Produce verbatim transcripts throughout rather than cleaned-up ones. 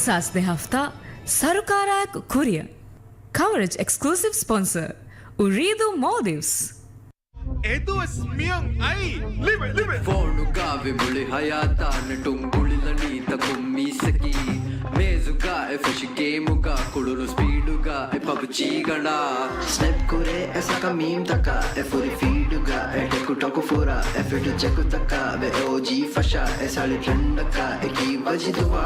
ސާސް ދެ ހަފްތާ ސަރުކާރާއެކު ކުރިއަށް. ކަވަރޭޖް އެކްސްކްލޫސިވް ސްޕޮންސަރ، އުރީދޫ މޯލްޑިވްސް. އެދުވަސް މިއޮން އައީ. ލިބެ، ލިބެ. ފޯނުގަ ވި މުޅި ހަޔާތާ ނެޓުން ގުޅިލަނީ ތަކުން މީސްއަކީ. މޭޒުގަ އެ ފެށި ގޭމުގަ ކުޅުނު ސްޕީޑުގަ އެ ޕަބްޖީ ގަނޑާ. ސްނެޕް ކުރޭ އެ ސަކަ މީމްތަކަށް އެ ފުރި ފީޑުގަ އެ ޓެކުޓޮކު ފުރާ އެ ފިޓު ޗެކުތަކަށް ވެ އޯޖީ ފަށާ އެ ސަޅި ޓްރެންޑަކަށް އެކީ ވަޖިދުވާ.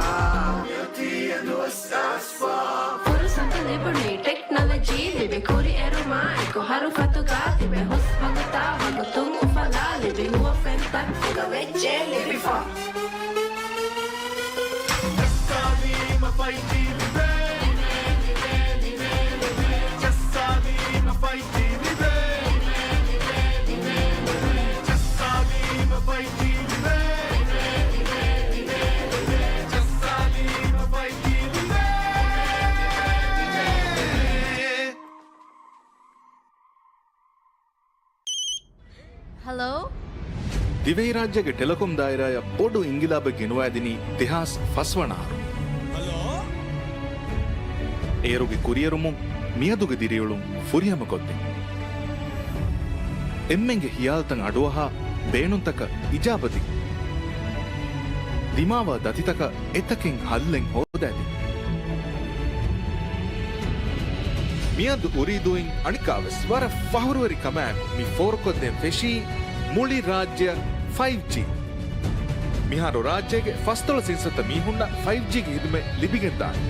ފުރުސަތު ލިބުނީ ޓެކްނޮލޮޖީ ލިބި ކުރިއެރުމާއެކު ހަރުފަތުގަ ތިބެ ހުސް ވަގުތާ ވަގުތުން އުފަލާ ލިބި ނުވަފެންތައް އުގަވެއްޖެ ލިބިފަ. ހަލޯ؟ ދިވެހިރާއްޖޭގެ ޓެލެކޮމް ދާއިރާއަށް ބޮޑު އިންގިލާބެއް ގެނުވައިދިނީ ދެހާސް ފަސް ވަނަ އަހަރު. އޭރުގެ ކުރިއެރުމުން މިއަދުގެ ދިރިއުޅުން ފުރިހަމަކޮށްދޭން. އެންމެންގެ ހިޔާލުތައް އަޑުއަހާ، ބޭނުންތަކަށް އިޖާބަދީ، ދިމާވާ ދަތިތަކަށް އެތަކެއް ހައްލެއް ހޯދައިދޭން. މިއަދު އުރީދޫއިން އަނެއްކާވެސް ވަރަށް ފަހުރުވެރި ކަމާއެކު މި ފޯރުކޮށްދޭން ފެށީ މުޅި ރާއްޖެއަށް ފައިވް ޖީ. މިހާރު ރާއްޖޭގެ ފަސްދޮޅަސް އިންސައްތަ މީހުންނަށް ފައިވް ޖީގެ ހިދުމަތް ލިބިގެންދާނެ.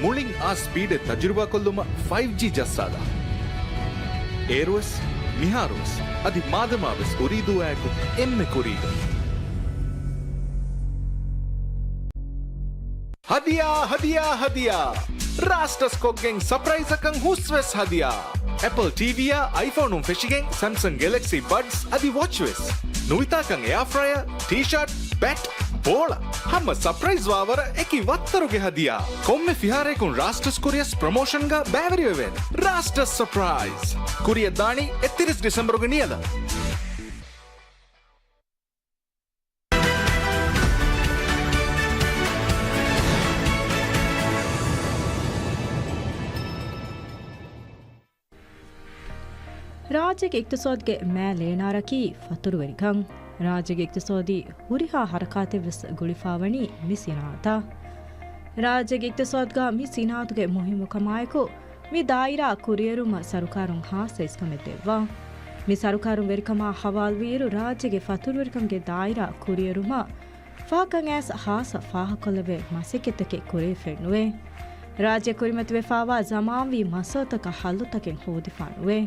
މުޅިން އާ ސްޕީޑެއް ތަޖުރިބާކޮށްލުމަށް ފައިވް ޖީ ޖައްސާލާ. އޭރުވެސް، މިހާރުވެސް، އަދި މާދަމާވެސް އުރީދޫއާއެކު އެންމެ ކުރީގަ. ހަދިޔާ، ހަދިޔާ، ހަދިޔާ! ރާސްޓަސް ކޮށްގެން ސަޕްރައިޒަކަށް ހުސްވެސް ހަދިޔާ! އެޕަލް ޓީވީއާ އައިފޯނުން ފެށިގެން ސެމްސަން ގެލެކްސީ ބަޑްސް އަދި ވޮޗްވެސް. ނުވިތާކަން އެއާ ފްރަޔަރ، ޓީޝާޓް، ބެޓް، ބޯޅަ. ހަމަ ސަޕްރައިޒް ވާވަރަށް އެކި ވައްތަރުގެ ހަދިޔާ. ކޮންމެ ފިހާރައަކުން ރާސްޓަސް ކުރިޔަސް ޕްރޮމޯޝަންގަ ބައިވެރިވެވޭނެ. ރާސްޓަސް ސަޕްރައިޒް. ކުރިއަށް ދާނީ އެއްތިރީސް ޑިސެމްބަރުގެ ނިޔަލަށް. ރާއްޖޭގެ އިޤްތިޞާދުގެ މާ ލޭނާރަކީ ފަތުރުވެރިކަން. ރާއްޖޭގެ އިޤްތިޞާދީ ހުރިހާ ހަރަކާތެއް ވެސް ގުޅިފާވަނީ މި ސިނާއަތަށް. ރާއްޖޭގެ އިޤްތިޞާދުގަ މި ސިނާއަތުގެ މުހިއްމުކަމާއެކު، މި ދާއިރާ ކުރިއެރުމަށް ސަރުކާރުން ހާއްސަ އިސްކަމެއް ދެއްވާ. މި ސަރުކާރުން ވެރިކަމާ ހަވާލުވިއިރު، ރާއްޖޭގެ ފަތުރުވެރިކަމުގެ ދާއިރާ ކުރިއެރުމަށް ފަހަކަށް އައިސް ހާއްސަ ފާހަގަކޮށްލެވޭ މަސައްކަތްތަކެއް ކުރެވިފައެއް ނުވޭ. ރާއްޖެ ކުރިމަތިވެފާވާ ޒަމާންވީ މައްސަލަތަކަށް ހައްލުތަކެއް ހޯދިފާ ނުވޭ.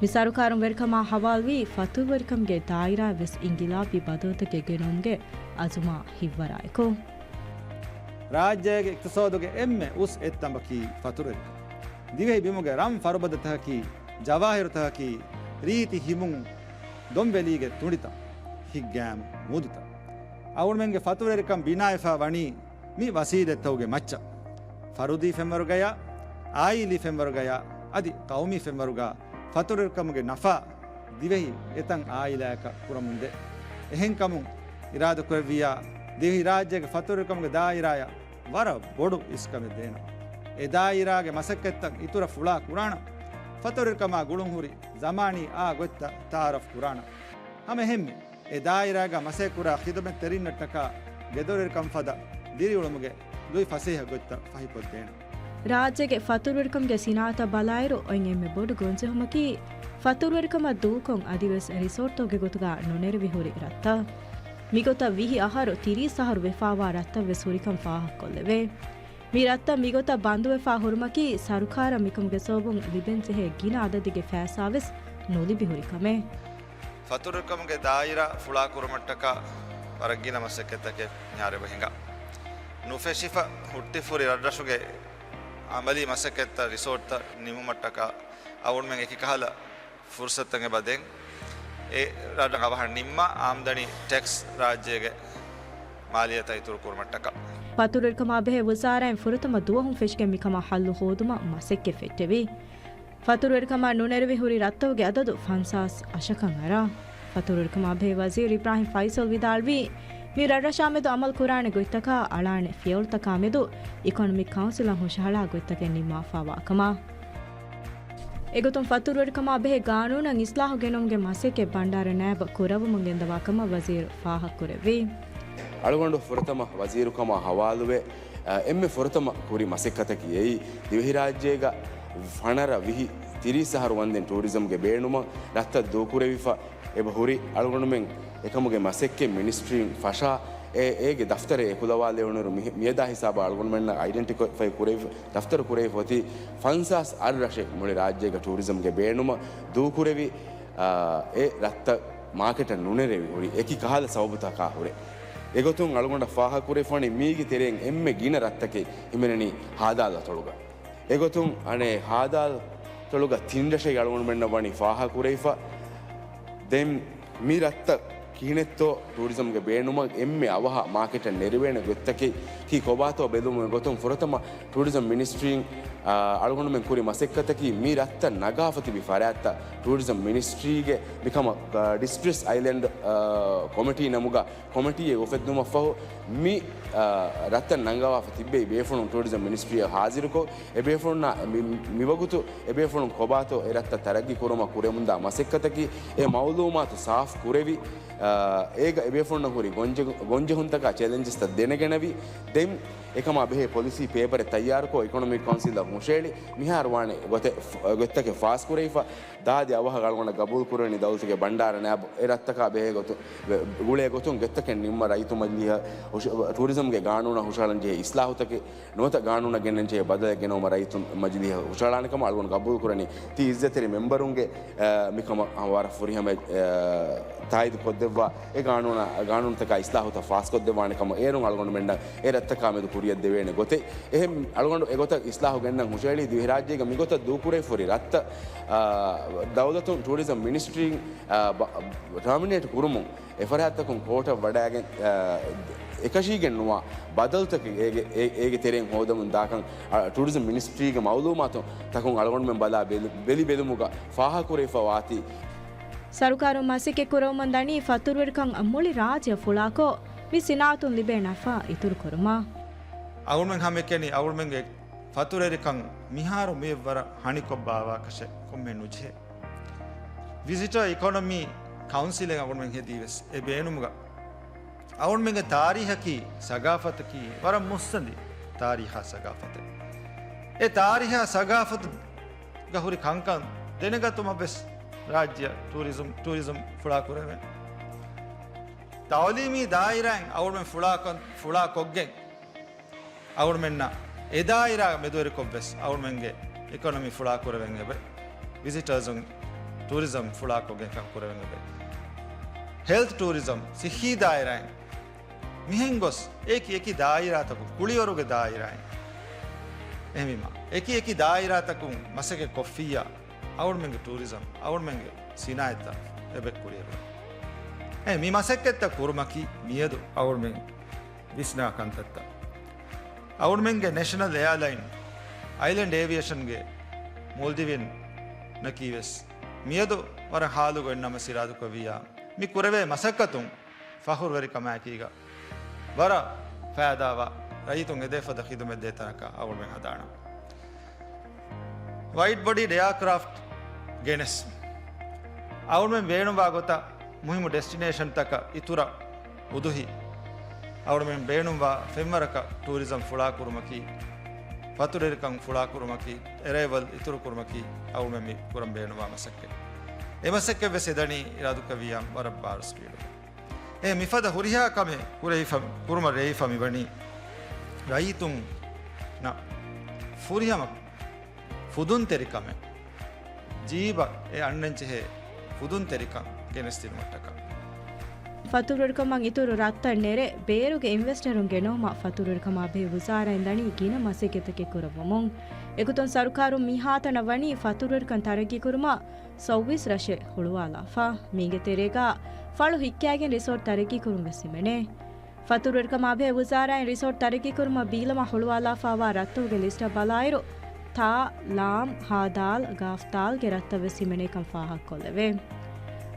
މި ސަރުކާރުން ވެރިކަމާ ހަވާލުވީ ފަތުރުވެރިކަމުގެ ދާއިރާއަށް ވެސް އިންގިލާބީ ބަދަލުތަކެއް ގެނައުމުގެ އަޒުމާ ހިއްވަރާއެކު. ރާއްޖޭގެ އިޤްތިޞާދުގެ އެންމެ އުސް އެއްތަނބަކީ ފަތުރުވެރިކަން. ދިވެހި ބިމުގެ ރަން ފަރުބަދަތަކަކީ، ޖަވާހިރުތަކަކީ، ރީތި ހިމުން ދޮންވެލީގެ ތުނޑިތައް، ހިތްގައިމު މޫދުތައް. އަޅުގަނޑުމެންގެ ފަތުރުވެރިކަން ބިނާވެފަ ވަނީ މި ވަސީލަތްތަކުގެ މައްޗަށް. ފަރުދީ ފެންވަރުގަޔާ، އާއިލީ ފެންވަރުގަޔާ، އަދި ޤައުމީ ފެންވަރުގަ ފަތުރުވެރިކަމުގެ ނަފާ ދިވެހި އެތައް އާއިލާއަކަށް ކުރަމުންދޭ. އެހެންކަމުން އިރާދަކުރެއްވިއްޔާ، ދިވެހިރާއްޖޭގެ ފަތުރުވެރިކަމުގެ ދާއިރާއަށް ވަރަށް ބޮޑު އިސްކަމެއް ދޭނަމަ، އެ ދާއިރާގެ މަސައްކަތްތައް އިތުރަށް ފުޅާ ކުރާނަމަ، ފަތުރުވެރިކަމާ ގުޅުންހުރި ޒަމާނީ އާ ގޮތްތައް ތައާރަފް ކުރާނަމަ. ހަމައެހެންމެ، އެ ދާއިރާގަ މަސައްކަތްކުރާ ޚިދުމަތްތެރިންނަށްޓަކާ ގެދޮރުވެރިކަން ފަދަ ދިރިއުޅުމުގެ ލުއި ފަސޭހަ ގޮތްތައް ފަހިކޮށްދޭނަމަ. ރާއްޖޭގެ ފަތުރުވެރިކަމުގެ ސިނާއަތަށް ބަލާއިރު، އޮތް އެންމެ ބޮޑު ގޮންޖެހުމަކީ، ފަތުރުވެރިކަމަށް ދޫކޮށް އަދިވެސް ރިސޯޓްތަކުގެ ގޮތުގަ ނުނެރެވި ހުރި ރަށްތައް. މިގޮތަށް ވިހި އަހަރު، ތިރީސް އަހަރު ވެފާވާ ރަށްތައް ވެސް ހުރިކަން ފާހަގަކޮށްލެވޭ. މި ރަށްތައް މިގޮތަށް ބަންދުވެފާ ހުރުމަކީ، ސަރުކާރަށް މިކަމުގެ ސަބަބުން ލިބެންޖެހޭ ގިނަ އަދަދެއްގެ ފައިސާ ވެސް ނުލިބި ހުރި ކަމެއް. ފަތުރުވެރިކަމުގެ ދާއިރާ ފުޅާކުރުމަށްޓަކާ ވަރަށް ގިނަ މަސައްކަތްތަކެއް މިހާރު އެބަ ހިނގާ. ނުފެށިފަ ހުއްޓިފުރި ރަށްރަށުގެ އަމަލީ މަސައްކަތްތައް ރިސޯޓްތައް ނިމުމަށްޓަކާ އަޅުގަނޑުމެން އެކި ކަހަލަ ފުރުސަތުތައް އެބަ ދޭން. އެ ރަށްރަށް އަވަހަށް ނިންމާ އާމްދަނީ ޓެކްސް ރާއްޖޭގެ މާލިއްޔަތަށް އިތުރު ކުރުމަށްޓަކާ. ފަތުރުވެރިކަމާ ބެހޭ ވުޒާރާއިން ފުރަތަމަ ދުވަހުން ފެށިގެން މިކަމަށް ހައްލު ހޯދުމަށް މަސައްކަތް ފެއްޓެވި. ފަތުރުވެރިކަމާ ނުނެރެވި ހުރި ރަށްތަކުގެ އަދަދު ފަންސާސް އަށަކަށް އަރާ. ފަތުރުވެރިކަމާ ބެހޭ ވަޒީރު އިބްރާހިމް ފައިސަލް ވިދާޅުވީ، މި ރަށްރަށާމެދު އަމަލު ކުރާނެ ގޮތްތަކާ އަޅާނެ ފިޔަވަޅުތަކާމެދު އިކޮނޮމިކް ކައުންސިލަށް ހުށަހަޅާ ގޮތްތަކެއް ނިންމާފާވާ ކަމަށް. އެގޮތުން ފަތުރުވެރިކަމާ ބެހޭ ގާނޫނަށް އިސްލާހު ގެނުމުގެ މަސައްކަތް ބަންޑާރަ ނާއިބު ކުރައްވަމުން ގެންދަވާ ކަމަށް ވަޒީރު ފާހަގަކުރެއްވި. އަޅުގަނޑު ފުރަތަމަ ވަޒީރުކަމާ ހަވާލުވެ، އެންމެ ފުރަތަމަ ކުރި މަސައްކަތަކީ އެއީ، ދިވެހިރާއްޖޭގަ ފަނަރަ، ވިހި، ތިރީސް އަހަރު ވަންދެން ޓޫރިޒަމްގެ ބޭނުމަށް ރަށްތައް ދޫކުރެވިފަ އެބަ ހުރި. އަޅުގަނޑުމެން އެކަމުގެ މަސައްކަތް މިނިސްޓްރީން ފަށާ، އެ، އޭގެ ދަފްތަރެއް އެކުލަވާލެވުނުއިރު މި، މިއަދާ ހިސާބަށް އަޅުގަނޑުމެންނަށް އައިޑެންޓިފައި ކުރެވި، ދަފްތަރު ކުރެވިފަ އޮތީ ފަންސާސް އަށް ރަށެއް މުޅި ރާއްޖޭގަ ޓޫރިޒަމްގެ ބޭނުމަށް ދޫކުރެވި، އާ، އެ ރަށްތައް މާކެޓަށް ނުނެރެވި ހުރި އެކި ކަހަލަ ސަބަބުތަކާ ހުރެ. އެގޮތުން އަޅުގަނޑަށް ފާހަގަކުރެވިފަނީ މީގެ ތެރެއިން އެންމެ ގިނަ ރަށްތަކެއް ހިމެނެނީ ހާދާލް އަތޮޅުގަ. އެގޮތުން އަނެއް ހާދާލް އަތޮޅުގަ ތިން ރަށެއް އަޅުގަނޑުމެންނަށް ވަނީ ފާހަގަކުރެވިފަ. ދެން މި ރަށްތައް ކިހިނެއްތޯ ޓޫރިޒަމްގެ ބޭނުމަށް އެންމެ އަވަހަށް މާކެޓަށް ނެރެވޭނެ ގޮތްތަކެއް ކީ ކޮބާތޯ ބެލުމުގެ ގޮތުން ފުރަތަމަ ޓޫރިޒަމް މިނިސްޓްރީން، އާ، އަޅުގަނޑުމެން ކުރި މަސައްކަތަކީ މި ރަށްތައް ނަގާފަ ތިބި ފަރާތްތައް ޓޫރިޒަމް މިނިސްޓްރީގެ މިކަމަށް، އާ، ޑިސްޓްރެސް އައިލެންޑް، އާ، ކޮމިޓީ ނަމުގަ ކޮމިޓީއެއް އުފެއްދުމަށްފަހު މި، އާ، ރަށްތައް ނަންގަވާފަ ތިއްބެވި ބޭފުޅުން ޓޫރިޒަމް މިނިސްޓްރީއަށް ހާޒިރުކޮށް، އެބޭފުޅުންނާ މި، މިވަގުތު އެބޭފުޅުން ކޮބާތޯ އެ ރަށްތައް ތަރައްގީ ކުރުމަށް ކުރެމުންދާ މަސައްކަތަކީ އެ މައުލޫމާތު ސާފު ކުރެވި، އާ، އޭގަ އެބޭފުޅުންނަށް ހުރި ގޮންޖެ، ގޮންޖެހުންތަކާ ޗެލެންޖެސްތައް ދެނެގަނެވި، ދެން އެކަމާ ބެހޭ ޕޮލިސީ ޕޭޕަރެއް ތައްޔާރުކޮށް، އިކޮނޮމިކް ކައުންސިލަށް ހުށައެޅި، މިހާރު ވާނެ ގޮތެއް، ގޮތްތަކެއް ފާސްކުރެވިފަ، ދާދި އަވަހަށް އަޅުގަނޑަށް ގަބޫލު ކުރެވެނީ ދައުލަތުގެ ބަންޑާރަ ނާއިބު އެ ރަށްތަކާ ބެހޭ ގޮތުން، ގުޅޭ ގޮތުން ގޮތްތަކެއް ނިންމަ ރައްޔިތު މަޖިލީހަށް ހުށަ-، ޓޫރިޒަމްގެ ގާނޫނަށް ހުށަހަޅަން ޖެހޭ އިސްލާހުތަކެއް ނުވަތަ ގާނޫނަށް ގެންނަން ޖެހޭ ބަދަލެއް ގެނައުމަށް ރައްޔިތު މަޖިލީހަށް ހުށަހަޅާނެ ކަމަށް އަޅުގަނޑު ގަބޫލު ކުރަނީ. ތީ އިއްޒަތްތެރި މެމްބަރުންގެ، އަ، މިކަމަށް ވަރަށް ފުރިހަމަ، އަ، ތާއީދު ކޮށްދެއްވާ އެ ގާނޫނަށް، ގާނޫނުތަކާ އިސްލާހުތައް ފާސްކޮށްދެއްވާނެ ކަމަށް އޭރުން އަޅުގަނޑުމެންނަށް އެ ރަށްތަކާ މެދު ކުރިއަށް ދެވޭނެ ގޮތެއް. އެހެން އަޅުގަނޑު އެގޮތަށް އިސްލާހު ގެންނަން ހުށައެޅީ ދިވެހިރާއްޖޭގަ މިގޮތަށް ދޫކުރެވިފަ ހުރި ރަށްތައް، އާ، ދައުލަތުން ޓޫރިޒަމް މިނިސްޓްރީން، އާ، ބަ-، ޓާމިނޭޓް ކުރުމުން އެފަރާތްތަކުން ކޯޓަށް ވަޑައިގެން، އާ، އެކަށީގެން ނުވާ ބަދަލުތަކެއް އޭގެ، އޭ-، އޭގެ ތެރެއިން ހޯދަމުން ދާކަން، އާ، ޓޫރިޒަމް މިނިސްޓްރީގެ މައުލޫމާތު ތަކުން އަޅުގަނޑުމެން ބަލާ ބެލި-، ބެލި ބެލުމުގަ ފާހަގަކުރެވިފަ ވާތީ. ސަރުކާރުން މަސައްކަތް ކުރައްވަމުން ދަނީ ފަތުރުވެރިކަން މުޅި ރާއްޖެ ފުޅާކޮށް، މި ސިނާއަތުން ލިބޭ ނަފާ އިތުރުކުރުމަށް. އަޅުގަނޑުމެން ހަމައެކަނި އަޅުގަނޑުމެންގެ ފަތުރުވެރިކަން މިހާރު މިއަށްވުރެ ވަރަށް ހަނިކޮށް ބާވާކަށެއް ކޮންމެ ނުޖެހޭ. ވިޒިޓަރ އިކޮނޮމީ ކައުންސިލެއް އަޅުގަނޑުމެން ހެދީވެސް އެ ބޭނުމުގަ އަޅުގަނޑުމެންގެ ތާރީހަކީ، ސަގާފަތަކީ ވަރަށް މުއްސަނދި ތާރީހާ ސަގާފަތެއް. އެ ތާރީހާ ސަގާފަތުގަ ހުރި ކަންކަން ދެނެގަތުމަށް ވެސް ރާއްޖެއަށް ޓޫރިޒަމް، ޓޫރިޒަމް ފުޅާ ކުރެވޭ. ތައުލީމީ ދާއިރާއިން އަޅުގަނޑުމެން ފުޅާކޮށް، ފުޅާކޮށްގެން އަޅުގަނޑުމެންނަށް އެ ދާއިރާ މެދުވެރިކޮށް ވެސް އަޅުގަނޑުމެންގެ އިކޮނޮމީ ފުޅާ ކުރެވެން އެބަ، ވިޒިޓަރސް، ޓޫރިޒަމް ފުޅާކޮށްގެން ކަން ކުރެވެން އެބަ. ހެލްތް ޓޫރިޒަމް، ސިއްހީ ދާއިރާއިން މިހެން ގޮސް އެކި އެކި ދާއިރާތަކުން، ކުޅިވަރުގެ ދާއިރާއިން އެހެންވީމަ، އެކި އެކި ދާއިރާތަކުން މަސައްކަތް ކޮށްފިއްޔާ، އަޅުގަނޑުމެންގެ ޓޫރިޒަމް، އަޅުގަނޑުމެންގެ ސިނާއަތްތައް އެބަ ކުރިއަރުވޭ. އެ މި މަސައްކަތްތައް ކުރުމަކީ މިއަދު އަޅުގަނޑުމެން ވިސްނާ ކަންތައްތައް. އަޅުގަނޑުމެންގެ ނޭޝަނަލް އެއާލައިން އައިލެންޑް އޭވިއޭޝަންގެ މޯލްޑިވިއަން އަކީ ވެސް މިއަދު ވަރަށް ހާލުގަ އިންނަމަ ސިރާދުކޮށްވިއްޔާ، މި ކުރެވޭ މަސައްކަތުން ފަޚުރުވެރިކަމާއެކީގަ ވަރަށް ފައިދާވާ، ރައްޔިތުން އެދޭފަދަ ޚިދުމަތް ދޭ ތަނަކަށް އަޅުގަނޑުމެން ހަދާނަން. ވައިޑް ބޮޑީޑް އެއާކްރާފްޓް ގެނެސް، އަޅުގަނޑުމެން ބޭނުންވާ ގޮތަށް މުހިއްމު ޑެސްޓިނޭޝަންތަކަށް އިތުރަށް އުދުހި އަޅުގަނޑުމެން ބޭނުންވާ ފެންވަރަކަށް ޓޫރިޒަމް ފުޅާކުރުމަކީ، ފަތުރުވެރިކަން ފުޅާކުރުމަކީ، އެރައިވަލް އިތުރުކުރުމަކީ އަޅުގަނޑުމެން މި ކުރަން ބޭނުންވާ މަސައްކަތް. އެ މަސައްކަތް ވެސް އެދަނީ އިރާދުކުރެއްވިއްޔާ ވަރަށް ބާރު ސްޕީޑުގަ. އެ މިފަދަ ހުރިހާ ކަމެއް ކުރެވިފަ، ކުރުމަށް ރޭވިފަ މިވަނީ ރައްޔިތުންނަށް ފުރިހަމަ ފުދުންތެރިކަމެއް، ޖީބަށް އެ އަންނަންޖެހޭ ފުދުންތެރިކަން ގެނެސްދިނުމަށްޓަކާ. ފަތުރުވެރިކަމަށް އިތުރު ރަށްތައް ނެރެ، ބޭރުގެ އިންވެސްޓަރުން ގެނައުމަށް ފަތުރުވެރިކަމާ ބެހޭ ވުޒާރާއިން ދަނީ ގިނަ މަސައްކަތްތަކެއް ކުރައްވަމުން. އެގޮތުން ސަރުކާރުން މިހާތަނަށް ވަނީ ފަތުރުވެރިކަން ތަރައްގީކުރުމަށް ސައުވީސް ރަށެއް ހުޅުވާލާފަ. މީގެ ތެރޭގަ ފަޅު ހިއްކައިގެން ރިސޯޓް ތަރައްގީކުރުން ވެސް ހިމެނޭ. ފަތުރުވެރިކަމާ ބެހޭ ވުޒާރާއިން ރިސޯޓް ތަރައްގީކުރުމަށް ބީލަމާ ހުޅުވާލާފައިވާ ރަށްތަކުގެ ލިސްޓަށް ބަލާއިރު، ތާ، ލާމް، ހާދާލް، ގާފްދާލްގެ ރަށްތައް ވެސް ހިމެނޭކަން ފާހަގަކޮށްލެވޭ.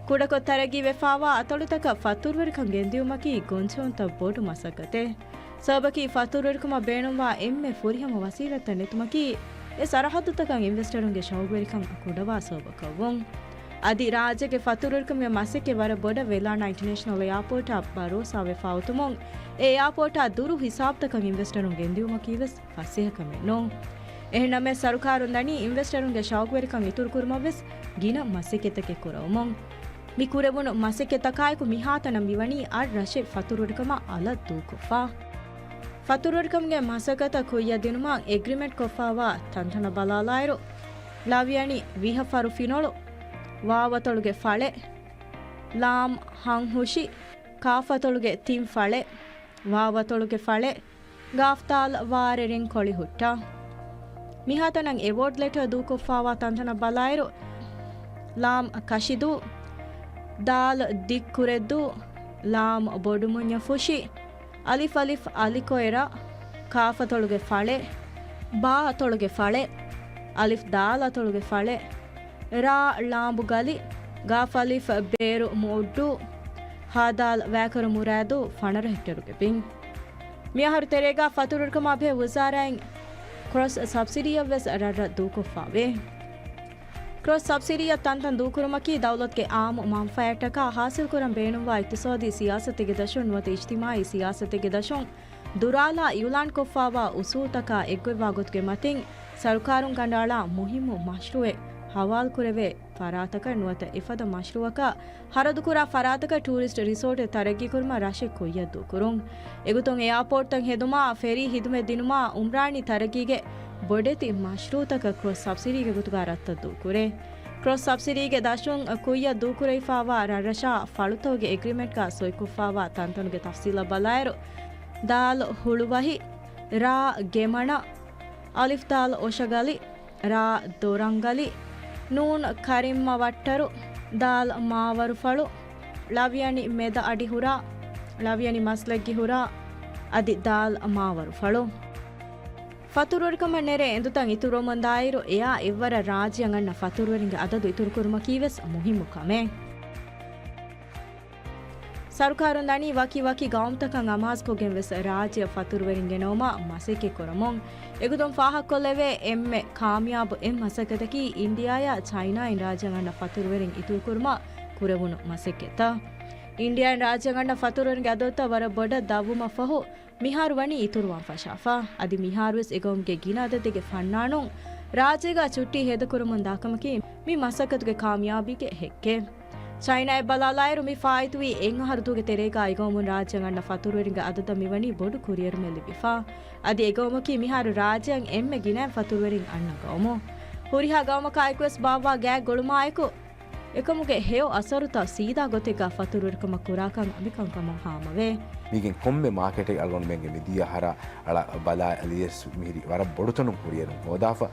ކުޑަކޮށް ތަރައްގީވެފާވާ އަތޮޅުތަކަށް ފަތުރުވެރިކަން ގެންދިއުމަކީ ގޮންޖެހުންތައް ބޮޑު މަސައްކަތެއް. ސަބަބަކީ ފަތުރުވެރިކަމަށް ބޭނުންވާ އެންމެ ފުރިހަމަ ވަސީލަތްތައް ނެތުމަކީ އެ ސަރަހައްދުތަކަށް އިންވެސްޓަރުންގެ ޝައުގުވެރިކަން ކުޑަވާ ސަބަބަކަށްވުން. އަދި ރާއްޖޭގެ ފަތުރުވެރިކަމުގެ މަސައްކަތް ވަރަށް ބޮޑަށް ވެލާނާ އިންޓަރނޭޝަނަލް އެއާޕޯޓާ ބަރޯސާވެފާ އޮތުމުން އެ އެއާޕޯޓާ ދުރު ހިސާބުތަކަށް އިންވެސްޓަރުން ގެންދިއުމަކީވެސް ފަސޭހަކަމެއް ނޫން. އެހެންނަމަވެސް، ސަރުކާރުން ދަނީ އިންވެސްޓަރުންގެ ޝައުގުވެރިކަން އިތުރުކުރުމަށްވެސް ގިނަ މަސައްކަތްތަކެއް ކުރައުމުން. މި ކުރެވުނު މަސައްކަތްތަކާއެކު މިހާތަނަށް މިވަނީ އަށް ރަށެއް ފަތުރުވެރިކަމަށް އަލަށް ދޫކޮށްފަ. ފަތުރުވެރިކަމުގެ މަސައްކަތަށް ކުއްޔަށް ދިނުމަށް އެގްރިމެންޓް ކޮށްފާވާ ތަންތަނަށް ބަލާލާއިރު، ޅަވިޔަނި ވިހަ ފަރު ފިނޮޅު، ވާވަތޮޅުގެ ފަޅެއް، ޅާމް ހަންހުށި، ކާފަތޮޅުގެ ތިން ފަޅެއް، ވާވަތޮޅުގެ ފަޅެއް، ގާފްދާލް ވާރެރިން ކޮޅި ހުއްޓާ. މިހާތަނަށް އެވޯޑް ލެޓަރ ދޫކޮށްފާވާ ތަންތަނަށް ބަލާއިރު، ޅާމް ކަށިދޫ، ދާލް ދިއްކުރެއްދޫ، ޅާމް ބޮޑުމުންޏަށް ފުށި، އަލިފް އަލިފް އަލިކޮއެ ރ، ކާފަތޮޅުގެ ފަޅެއް، ބާއަތޮޅުގެ ފަޅެއް، އަލިފް ދާލް އަތޮޅުގެ ފަޅެއް، ރާ ޅާމްބު ގަލި، ގާފް އަލިފް ބޭރު މުއުއްޑޫ، ހާދާލް ވައިކަރު މުރާދޫ ފަނަރަ ހެކްޓަރުގެ ބިން. މިއަހަރު ތެރޭގަ ފަތުރުވެރިކަމާ ބެހޭ ވުޒާރާއިން ކްރޮސް ސަބްސިޑީއަށްވެސް ރަށްރަށް ދޫކޮށްފާވޭ. ކްރޮސް ސަބްސިޑީއަށް ތަންތަން ދޫކުރުމަކީ ދައުލަތުގެ އާއްމު މަންފާއަތްޓަކާ ހާސިލްކުރަން ބޭނުންވާ އިޤްތިޞާދީ ސިޔާސަތެއްގެ ދަށުން ނުވަތަ އިޖްތިމާޢީ ސިޔާސަތެއްގެ ދަށުން ދުރާލާ އިޢުލާންކޮށްފާވާ އުސޫލްތަކާ އެއްގޮތްވާ ގޮތުގެ މަތިން ސަރުކާރުން ކަނޑައަޅާ މުހިއްމު މަޝްރޫޢެއް ހަވާލުކުރެވޭ ފަރާތަކަށް ނުވަތަ އެފަދަ މަޝްރޫޢަކަށް ޚަރަދުކުރާ ފަރާތަކަށް ޓޫރިސްޓް ރިސޯޓެއް ތަރައްގީކުރުމަށް ރަށެއް ކުއްޔަށް ދޫކުރުން. އެގޮތުން އެއާޕޯޓްތައް ހެދުމާ، ފެރީ ހިދުމަތް ދިނުމާ، އުމްރާނީ ތަރައްގީގެ ބޮޑެތި މަޝްރޫޢުތަކަށް ކްރޮސް ސަބްސިޑީގެ ގޮތުގަ ރަށްތައް ދޫކުރޭ. ކްރޮސް ސަބްސިޑީގެ ދަށުން ކުއްޔަށް ދޫކުރެވިފާވާ ރަށްރަށާ ފަޅުތަކުގެ އެގްރިމެންޓްގަ ސޮއިކޮށްފާވާ ތަންތަނުގެ ތަފްސީލަށް ބަލާއިރު، ދާލް ހުޅުވަހި، ރާ ގެމަނަ، އަލިފް ދާލް އޮށަގަލި، ރާ ދޮރަންގަލި، ނޫން ކަރިއްމަ ވައްޓަރު، ދާލް މާވަރުފަޅު، ޅަވިޔަނި މެދަ އަޑި ހުރާ، ޅަވިޔަނި މަސްލައްގި ހުރާ، އަދި ދާލް މާވަރުފަޅު. ފަތުރުވެރިކަމަށް ނެރެ އެނދުތައް އިތުރުވަމުންދާއިރު، އެއާ އެއްވަރަށް ރާއްޖެއަށް އަންނަ ފަތުރުވެރިންގެ އަދަދު އިތުރުކުރުމަކީވެސް މުހިއްމު ކަމެއް. ސަރުކާރުން ދަނީ ވަކި ވަކި ގައުމުތަކަށް އަމާޒުކޮށްގެން ވެސް ރާއްޖެއަށް ފަތުރުވެރިން ގެނައުމަށް މަސައްކަތް ކުރަމުން. އެގޮތުން ފާހަގަކޮށްލެވޭ އެންމެ ކާމިޔާބު އެއް މަސައްކަތަކީ އިންޑިއާއާ ޗައިނާއިން ރާއްޖެއަށް އަންނަ ފަތުރުވެރިން އިތުރުކުރުމަށް ކުރެވުނު މަސައްކަތްތައް. އިންޑިއާއިން ރާއްޖެއަށް އަންނަ ފަތުރުވެރިންގެ އަދަދުތައް ވަރަށް ބޮޑަށް ދަށްވުމަށް ފަހު، މިހާރު ވަނީ އިތުރުވާން ފަށާފަ. އަދި މިހާރުވެސް އެގައުމުގެ ގިނަ އަދަދެއްގެ ފަންނާނުން ރާއްޖޭގަ ޗުއްޓީ ހޭދަކުރަމުން ދާކަމަކީ މި މަސައްކަތުގެ ކާމިޔާބީގެ ހެއްކެއް. ޗައިނާއަށް ބަލާލާއިރު، މި ފާއިތުވީ އެއް އަހަރު ދުވަހުގެ ތެރޭގަ އެގައުމުން ރާއްޖެއަށް އަންނަ ފަތުރުވެރިންގެ އަދަދަށް މިވަނީ ބޮޑު ކުރިއެރުމެއް ލިބިފަ. އަދި އެގައުމަކީ މިހާރު ރާއްޖެއަށް އެންމެ ގިނައިން ފަތުރުވެރިން އަންނަ ގައުމު. ހުރިހާ ގައުމަކާއެކުވެސް ބާއްވާ ގާތް ގުޅުމާއެކު، އެކަމުގެ ހެޔޮ އަސަރުތައް ސީދާ ގޮތެއްގަ ފަތުރުވެރިކަމަށް ކުރާކަން މިކަންކަމުން ހާމަވޭ. މީގެން ކޮންމެ މާކެޓެއް އަޅުގަނޑުމެންގެ މިދިޔަ އަހަރާ އަޅަ ބަލާލިޔަސް މިހިރީ ވަރަށް ބޮޑުތަނުން ކުރިއެރުން ހޯދާފަ.